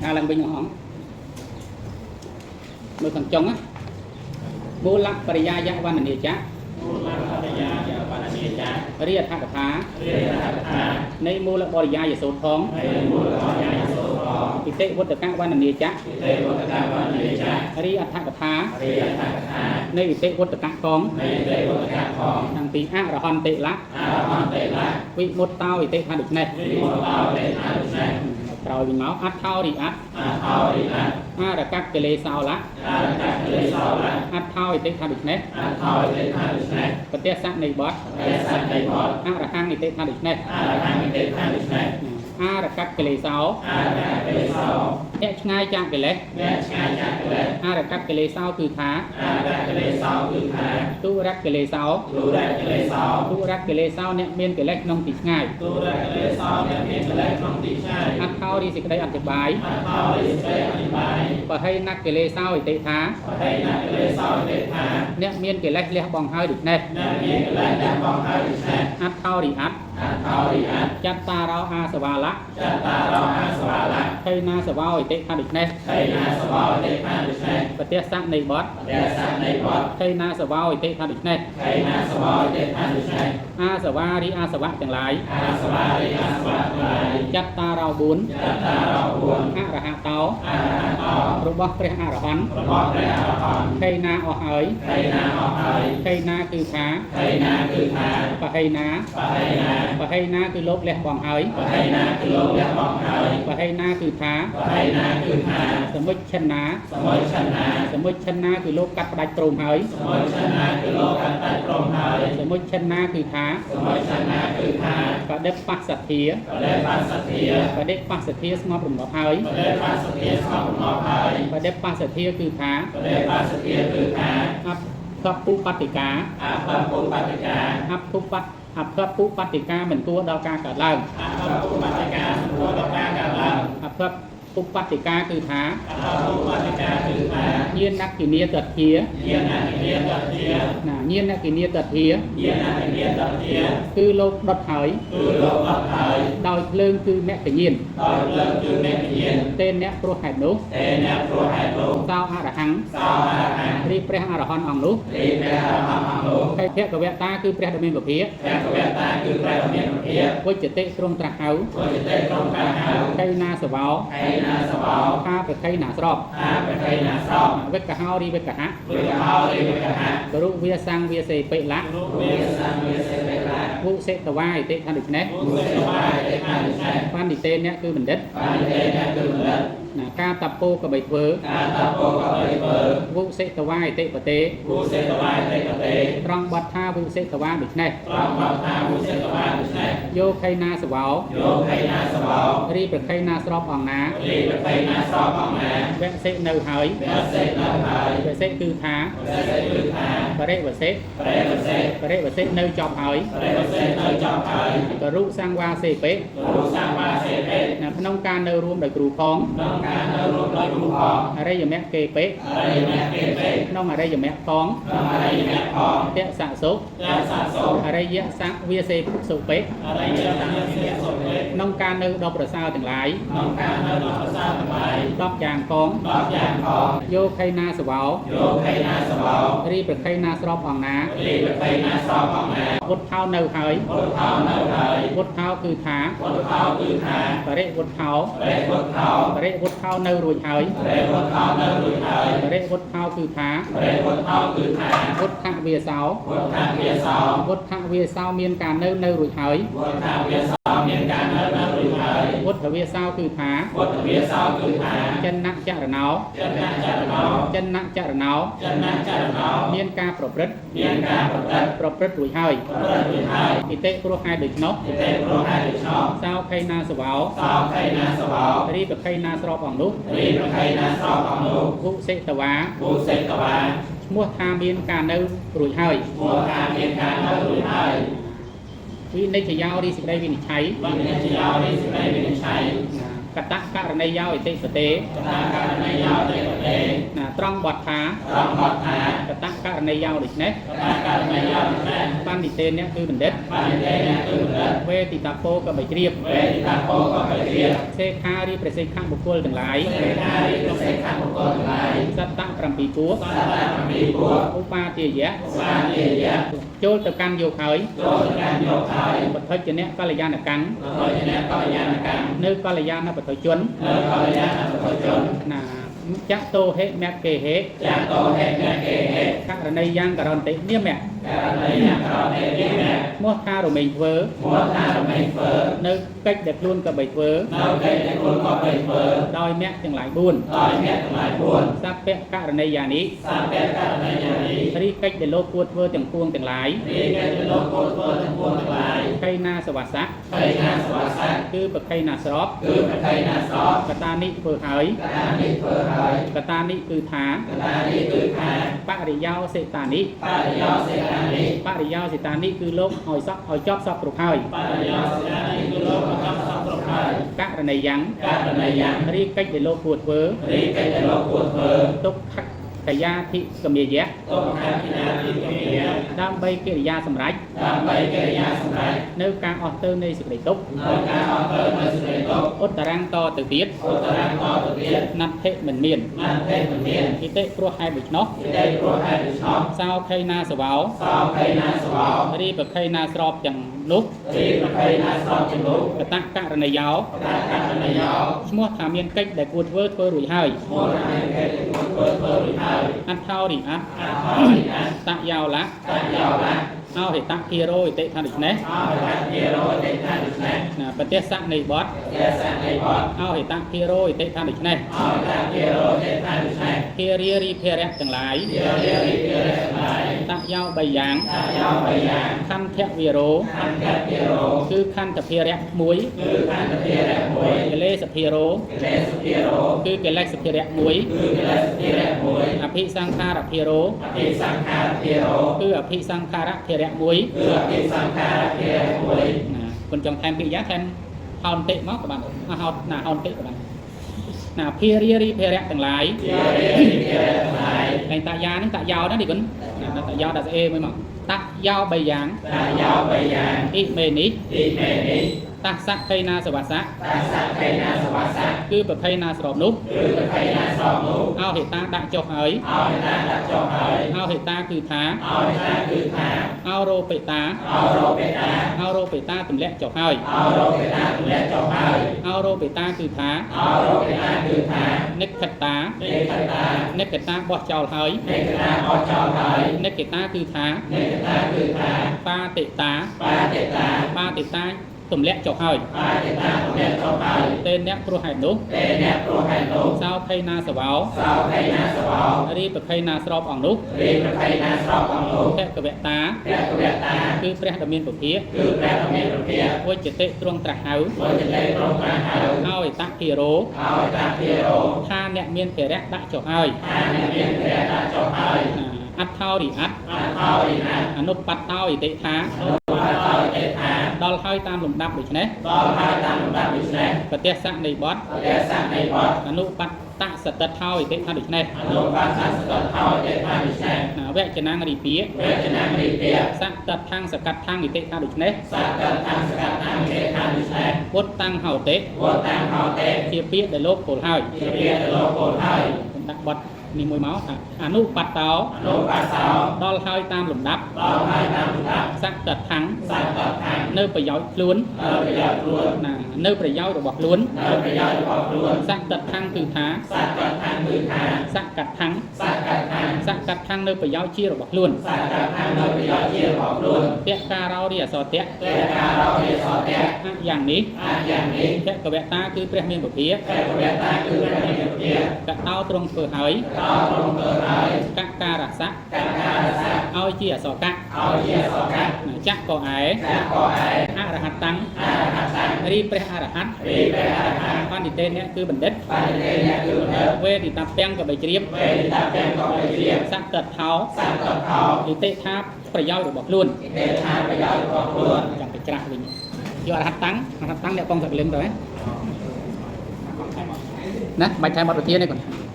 ថាឡើងវិញអងមើលខាងចុងណាមូលបរិយាយវណ្ណនីចៈ មូលបរិយាយវណ្ណនីចៈ រិយអដ្ឋកថា រិយអដ្ឋកថា នៃមូលបរិយាយសូត្រផង នៃមូលបរិយាយសូត្រផង ពិតិវត្តកវណ្ណនីចៈ ិទេវតកវណ្ណនីចៈ រិយអដ្ឋកថា រិយអដ្ឋកថា នៃវិតិវត្តកផង នៃទេវតកផង តាំងពីអរហន្តិលៈ អរហន្តិលៈ វិមុតតោอิតិថាដូច្នេះ វិមុតតោទេថាដូច្នេះ ក្រោយវិញមកអត្ថោរិអត្ត អថោរិអត្ត អរកកិលេសោលៈ អរកកិលេសោលៈ អត្ថោอิតិថាដូច្នេះ អថោទេថាដូច្នេះ ប្រទេសសនៃបទ ទេសៈនៃបទ អរហង្គនិតិថាដូច្នេះ អរហង្គទេថាដូច្នេះ អរកកិលេសោ អរកកិលេសោ អ្នកឆ្ងាយចាកកិលេស អ្នកឆ្ងាយចាកកិលេស អរកកិលេសោគឺថា អរកកិលេសោគឺថា ទុរកិលេសោ ទុរកិលេសោ ទុរកិលេសោអ្នកមានកិលេសក្នុងទីឆ្ងាយ ទុរកិលេសោអ្នកមានកិលេសក្នុងទីឆ្ងាយ អត្ថោរិសេចក្តីអធិប្បាយ អថោរិសេអធិប្បាយ បហិនកិលេសោឥតិថា បហេណកិលេសោទេថា អ្នកមានកិលេសលះបង់ហើយដូច្នេះ អ្នកមានកិលេសលះបង់ហើយដូច្នេះ អត្ថោរិអត្ត អថោរិអត្ត ចត្តារោអាសវាលៈ ចតារោអាសវាលៈ ខៃណាសវោឥតិថាដូច្នេះ ខៃណាសវោទេថាដូច្នេះ ប្រទេសស័កនៃបទ ទេសៈនៃបទ ខៃណាសវោឥតិថាដូច្នេះ ខៃណាសវោទេថាដូច្នេះ អាសវារីអាសវៈទាំងឡាយ អាសវារិអាសវៈទាំងឡាយ ចត្តារោ4 ចតារោ4 អរហតោ អរហតោ របស់ព្រះអរហន្ត របស់ព្រះអរហន្ត ខៃណាអស់ហើយ ខៃណាអស់ហើយ ខៃណាគឺថា ខៃណាគឺថា បហិណា បហេណា បហិណាគឺលោកលះបង់ហើយ បហេណាគឺលោកលះបង់ហើយ បហិណាគឺថា បហេណាគឺថា សមុជឆន្ណា សមុយឆន្ណា សមុជឆន្ណាគឺលោកកាត់ផ្ដាច់ព្រមហើយ សមុយឆន្ណាគឺលោកកាត់ដាច់ព្រមហើយ សមុជឆន្ណាគឺថា សមុយឆន្ណាគឺថា បដិបស្សធា បដិបស្សធា បដិបស្សធាស្ងប់រំលប់ហើយ បដិបស្សធាស្ងប់រំលប់ហើយ បដិបស្សធាគឺថា បដិបស្សធាគឺថា អភពុបតិកា អភពុបតិកា អភពុបតអភពុបតិកាមិនគួរដល់ការកើតឡើង អភពុបតិកាគួរដល់ការកើតឡើង អភពុបតិកាគឺថា អភពុបតិកាគឺថា ញាណគិនីតធា ញាណគិនីតធា ណាញាណគិនីតធា ញាណគិនីតធា គឺលោកដុតហើយ គឺលោកអត់ហើយ ដោយភ្លើងគឺមគ្គញាណ ដោយភ្លើងគឺមេឃញាណ ទេអ្នកព្រោះហេតុនោះ ទេអ្នកព្រោះហេតុនោះ សោអរហង្គ សោអរហង្គ រីព្រះអរហន្តអង្គនោះ រីព្រះអរហន្តអង្គនោះ ខេភគវតាគឺព្រះដ៏មានពភា ព្រះកវតាគឺព្រះដ៏មានព្រះ វិជ្ជតិទ្រង់ត្រាស់ហៅ ពុទ្ធទេក្រុមការហៅ ខៃណាសវោ ខៃណាសវោ ខាប្រខៃណាស្រប អាប្រខៃណាស្រោ វិកហោរីវិកហៈ វិកហោរីវិកហៈ ករុវាសੰវាសេពិលៈ រុវាសង្វាសេបិលៈ វុសេតវាយតិថាដូច្នេះ មុសេតវាយទេថាដូច្នេះ បណ្ឌិតេអ្នកគឺបណ្ឌិត បណ្ឌិតអ្នកគឺបណ្ឌិត ណាការតពោក៏បីធ្វើ ការតពោក៏បីធ្វើ វុសេតវាយតិបតេ វុសេតវាយទេកតេ ត្រង់បទថាវុសេតវាដូច្នេះ ត្រង់បទថាវុសេតវាដូច្នេះ យោខៃណាសវោ យោខៃណាសវោ រីប្រខៃណាស្របអង្គណា រីប្រខៃណាស្រោអង្គណា វសិនៅហើយ វសិនៅហើយ វសិគឺថា វសិគឺថា បរិវសិ បរិវសិ បរិវសិនៅចប់ហើយ បរិវសិនៅចប់ហើយក រុសង្វាសេពិ រុសង្វាសេពិ នៅក្នុងការនៅរួមដោយគ្រូផង ក្នុងការនៅរួមដោយគ្រូផង អរិយមគ្គគេពិ អរិយមគ្គគេពិ ក្នុងអរិយមគ្គផង ក្នុងអរិយមគ្គផង តសៈសុ តសៈសុ អរិយសវាសេសុពិ អរិយសង្វាសេសុពិ ក្នុងការនៅដ៏ប្រសើរទាំងឡាយ ក្នុងការនៅដ៏ប្រសើរទាំងឡាយ 10យ៉ាងផង 10យ៉ាងផង យោខៃណាសវោ យោខៃណាសវោ រីប្រខៃណាស្របអង្គណា រីប្រខៃណាស្រោអង្គណា វុទ្ធោនៅហើយ វុទ្ធោនៅហើយ វុទ្ធោគឺថា វុទ្ធោគឺថា បរិវុទ្ធោ បរិវុទ្ធោ បរិវុទ្ធោនៅរួចហើយ បរិវុទ្ធោនៅរួចហើយ បរិវុទ្ធោគឺថា បរិវុទ្ធោគឺថា វុទ្ធវាសោ វុទ្ធវាសោ វុទ្ធវាសោមានការនៅនៅរួចហើយ វុទ្ធវាសោមានការនៅនៅរួចហើយ វុទ្ធវាសោគឺថា វុទ្ធវាសោគឺថា ចិនចរណោ ចិនចរណោ ចិនចរណោ ចិនចរណោ មានការប្រព្រឹត្ត មានការប្រព្រឹត្ត ប្រព្រឹត្តរួចហើយ ប្រព្រឹត្តរួចហើយ ឥតិព្រោះហេតុដូច្នោះ ឥតិព្រោះហេតុដូច្នោះ សោខៃណាសវោ សោខៃណាសវោ រីប្រខៃណាស្របអង្គនោះ រីប្រខៃណាស្រោអង្គនោះ វុសិតវា វុសិតវា ឈ្មោះថាមានការនៅរួចហើយ ឈ្មោះថាមានការនៅរួចហើយ វិនិច្ឆយារីសេចក្តីវិនិច្ឆ័យ វិនិច្ឆយារីសេចក្តីវិនិច្ឆ័យ ណា កតករណីយោឥតិសតេ កតករណីយោទេទេ ណាត្រង់បទថា ត្រង់បទថា កតករណីយោដូច្នេះ កតករណីយោដូច្នេះ បណ្ឌិតេអ្នកគឺបណ្ឌិត បណ្ឌិតេអ្នកគឺបណ្ឌិត វេទិតាពោក៏បីជ្រាប វេទិតាពោក៏បីជ្រាប សេខារីព្រះសេខបុគ្គលទាំងឡាយ សេខារីព្រះសេខបុគ្គលទាំងឡាយ សត្វ7ពួក សត្វ7ពួក ឧបាទាយៈ ឧបាទាយៈ ចូលទៅកាន់យកហើយ ចូលទៅកាន់យកហើយ បទជនៈកល្យាណកម្ម បទជនៈកល្យាណកម្ម នៅកល្យាណបទជន នៅកល្យាណបទជន ណាចតោហេមគ្គេហេ ចតោហេមគ្គេហេ ករណីយ៉ាងករន្តិនិមៈ ករណីយ៉ាងករន្តិនិមៈ ឈ្មោះថារមែងធ្វើ ឈ្មោះថារមែងធ្វើ នៅកិច្ចដែលខ្លួនក៏បីធ្វើ នៅកិច្ចដែលខ្លួនក៏បីធ្វើ ដោយមគ្គទាំងឡាយ4 ដោយមគ្គទាំងឡាយ4 សព្វករណីយានិ សព្វករណីយានិ រីកិច្ចដែលលោកគួរធ្វើទាំងពួងទាំងឡាយ រីកិច្ចដែលលោកគួរធ្វើទាំងពួងទាំងឡាយ ខៃណាសវសៈ ខៃណាសវសៈ គឺប្រខៃណាស្រប គឺប្រខៃណាស្រប កតានិធ្វើហើយក តានិធ្វើហើយក តានិគឺថា កតានិគឺថា បរិយោសេតានិ បរិយោសេតានិ បរិយោសេតានិគឺលោកឲ្យសក់ឲ្យចប់សពគ្រប់ហើយ បរិយោសេតានិគឺលោកឲ្យចប់សពគ្រប់ហើយ ករណីយ៉ាង ករណីយ៉ាង រីកិច្ចដែលលោកគួរធ្វើ រីកិច្ចដែលលោកគួរធ្វើ ទុក្ខកយាធិកមេយៈ ទុក្ខកិយាធិកមេយៈ ដើម្បីកិរិយាសម្រេច ដើម្បីកិរិយាសម្រេច នៅការអស់ទៅនៃសេចក្តីទុក្ខ នៅការអស់ទៅនៃសេចក្តីទុក្ខ ឧត្តរាំងតទៅទៀត ឧត្តរាំងតទៅទៀត ណដ្ឋិមិនមាន ណដ្ឋិមិនមាន ឥតិព្រោះហេតុដូច្នោះ ឥតិព្រោះហេតុដូច្នោះ សោខៃណាសវោ សោខៃណាសវោ រីប្រខៃណាស្របទាំងនោះ រីប្រខៃណាស្របទាំងនោះ កតករណីយោ កតករណីយោ ឈ្មោះថាមានកិច្ចដែលគួរធ្វើធ្វើរួចហើយ ឈ្មោះថាមានកិច្ចដែលគួរធ្វើធ្វើរួចហើយ អត្ថោរិអត្ថ អត្ថោរិអត្ថ តយោលៈ តយោលៈ អោហេតគិរោឥតិថាដូច្នេះ អោហេតគិរោឥតិថាដូច្នេះ ណាប្រទេសស័កនៃបទ ទេសៈនៃបទ អោហេតគិរោឥតិថាដូច្នេះ អោហេតគិរោឥតិថាដូច្នេះ គិរារីភារៈទាំងឡាយ គិរារីភារៈទាំងឡាយ តយោ3យ៉ាង តយោ3យ៉ាង ខន្ធវិរោ ខន្ធវិរោ គឺខន្ធភារៈ1 គឺខន្ធភារៈ1 កិលេសភារោ កិលេសភារោ គឺកិលេសភារៈ1 គឺកិលេសភារៈ1 អភិសង្ខារភារោ អភិសង្ខារភារោ គឺអភិសង្ខារភារៈ1 គឺអភិសង្ខារភារៈ1 ណាគុណចង់ថែមពាក្យយ៉ាងថែមហោនតិមកក៏បានហោណាហោនតិក៏បានណាភារារីភារៈទាំងឡាយ ភារារីភារៈទាំងឡាយ តែតាយាហ្នឹងតាយោណានេះគុណណាតាយោដាក់ស្អេមួយមកតាយោ3យ៉ាង តាយោ3យ៉ាង អ៊ីមេនេះ អ៊ីមេនេះ តាសៈខៃណាសវសៈ តាសៈខៃណាសវសៈ គឺប្រភេទណាស្របនោះ គឺប្រភេទណាស្របនោះ អោហេតាដាក់ចុះហើយ អោហេតាដាក់ចុះហើយ អោហេតាគឺថា អោហេតាគឺថា អោរោបេតា អោរោបេតា អោរោបេតាទម្លាក់ចុះហើយ អោរោបេតាទម្លាក់ចុះហើយ អោរោបេតាគឺថា អោរោបេតាគឺថា និក្ខតា និក្ខតា និក្ខតាបោះចោលហើយ និក្ខតាបោះចោលហើយ និក្ខតាគឺថា និក្ខតាគឺថា បាតិតា បាតិតា បាតិតាទម្លាក់ចុះហើយ បាតិតាទម្លាក់ចុះហើយ ទេអ្នកព្រោះហេតុនោះ ទេអ្នកព្រោះហេតុនោះ សោខៃណាសវោ សោខៃណាសវោ រីប្រខៃណាស្របអង្គនោះ រីប្រខៃណាស្របអង្គនោះ ភគវតា ភគវតា គឺព្រះដ៏មានពភា គឺព្រះដ៏មានពភា វចតិទ្រង់ត្រាស់ហៅ វចតិទ្រង់ត្រាស់ហៅ ឲ្យតគិរោ ឲ្យតគិរោ ថាអ្នកមានភារៈដាក់ចុះហើយ ថាអ្នកមានភារៈដាក់ចុះហើយ អត្ថោរិអត្ថ អត្ថោរិអត្ថ អនុបត្តោឥតិថា អនុបត្តោឥតិថា ដល់ហើយតាមលំដាប់ដូច្នេះ ដល់ហើយតាមលំដាប់ដូច្នេះ ប្រទេសស័កនៃបទ ប្រទេសស័កនៃបទ អនុបត្តសតិថោឥតិថាដូច្នេះ អនុបត្តសតិថោឥតិថាដូច្នេះ វចនាងរីពា វចនាងរីពា សតថੰសកដ្ឋੰឥតិថាដូច្នេះ សតថੰសកដ្ឋੰឥតិថាដូច្នេះ វត្តតាំងហោតិ វត្តតាំងហោតិ ជាពាក្យដែលលោកពោលហើយ ជាពាក្យដែលលោកពោលហើយ ខ្ញុំដាក់បទនេះមួយមកថាអនុបត្តោ អនុបត្តោ ដល់ហើយតាមលំដាប់ ដល់ហើយតាមលំដាប់ សតថੰ សតថੰ នៅប្រយោជន៍ខ្លួន នៅប្រយោជន៍ខ្លួន ណានៅប្រយោជន៍របស់ខ្លួន នៅប្រយោជន៍របស់ខ្លួន សតថੰគឺថា សតថੰគឺថា សកដ្ឋੰ សកដ្ឋੰ សកដ្ឋੰនៅប្រយោជន៍ជារបស់ខ្លួន សកដ្ឋੰនៅប្រយោជន៍ជារបស់ខ្លួន តការោរិអសតៈ តការោរិអសតៈ អយ៉ាងនេះ អយ៉ាងនេះ ភគវតាគឺព្រះមានពភា ភគវតាគឺព្រះមានពភា កតោទ្រង់ធ្វើហើយក តោទ្រង់ធ្វើហើយក ការសៈ កការសៈ ឲ្យជាអសកៈ ឲ្យជាអសកៈ ចកកឯ ចកកឯ អរហតੰ អរហតੰ រីព្រះអរហន្ត រីព្រះអរហន្ត បណ្ឌិតេអ្នកគឺបណ្ឌិត បណ្ឌិតេអ្នកគឺបណ្ឌិត វេទិតាពាំងក៏បីជ្រាប វេទិតាពាំងក៏បីជ្រាប សតថោ សតថោ ឥតិថាប្រយោជន៍របស់ខ្លួន ឥតិថាប្រយោជន៍របស់ខ្លួន ចាំទៅច្រាស់វិញយកអរហតੰអរហតੰអ្នកបងសក្លឹងទៅហ៎ ណាមិនថែមបទវិធានទេគាត់។